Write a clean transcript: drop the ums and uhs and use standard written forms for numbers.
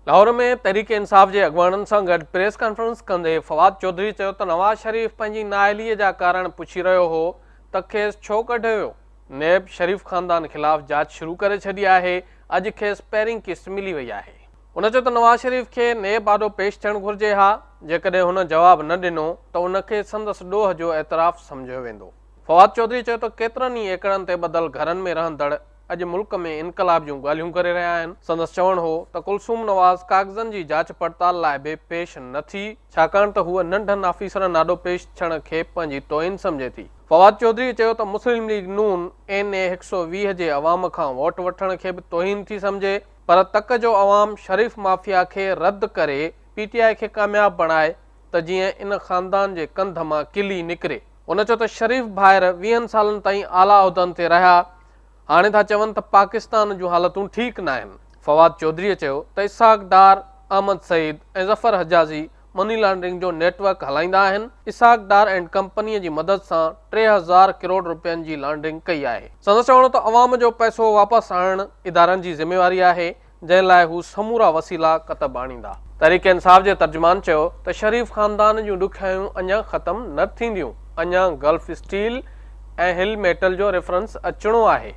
لاهور ۾ تحريڪ انصاف جي اڳواڻن سان گڏ پريس ڪانفرنس ڪندي فواد چوڌري چيو ته نواز شريف پنهنجي نااهلي جا ڪارڻ پڇي رهيو هو ته کيس ڇو ڪڍيو ويو، نيب شريف خاندان خلاف جاچ شروع ڪري ڇڏي آهي، اڄ کيس پهرين قسط ملي وئي آهي. هن چيو ته نواز شريف کي نيب آڏو پيش ٿيڻ گهرجي ها، جيڪڏهن هن جواب نه ڏنو ته ان کي سندس ڏوهه جو اعتراف سمجهيو ويندو. فواد چوڌري چيو ته ڪيترن ئي ايڪڙن تي ٻڌل گهرن ۾ رهندڙ اڄ ملڪ ۾ انقلاب جون ڳالهيون ڪري رهيا آهن. سندس چوڻ هو ته ڪلثوم نواز ڪاغذن جي جاچ پڙتال لاء به پيش نه ٿي، ڇاڪاڻ ته هوء ننڍن آفيسرن آڏو پيش ٿيڻ کي پنهنجي توهين سمجهي ٿي. فواد چوڌري چيو ته مسلم ليگ نون اين اي 120 جي عوام کان ووٽ وٺڻ کي به توهين ٿي سمجهي، پر تڪ جو عوام شريف مافيا کي رد ڪري پي ٽي آء کي ڪامياب بڻائي ته جيئن ان خاندان جي ڪنڌ مان ڪلي نڪري. هن چيو ته شريف ڀائر ويهن سالن تائين اعليٰ عهدن تي رهيا، هاڻي ٿا چون ته پاڪستان جون حالتون ٺيڪ ناهن. فواد چوڌريء چيو ته اسحاق ڊار، احمد سعيد ۽ ظفر حجازي مني لانڊرنگ جو نيٽ ورڪ هلائيندا آهن، اسحاق ڊار اينڊ ڪمپنيء جي مدد سان 3000 ڪروڙ رپين جي لانڊرنگ ڪئي آهي. سندس چوڻ هو ته عوام جو پئسو واپس آڻڻ ادارن جي ذميواري آهي، جنهن لاء هو سمورا وسيلا ڪتب آڻيندا. تحريڪ انصاف جي ترجمان چيو ته شريف خاندان جون ڏکيائيون اڃا ختم نه ٿينديون، اڃا گلف اسٽيل ۽ هل ميٽل جو ريفرنس اچڻو آهي.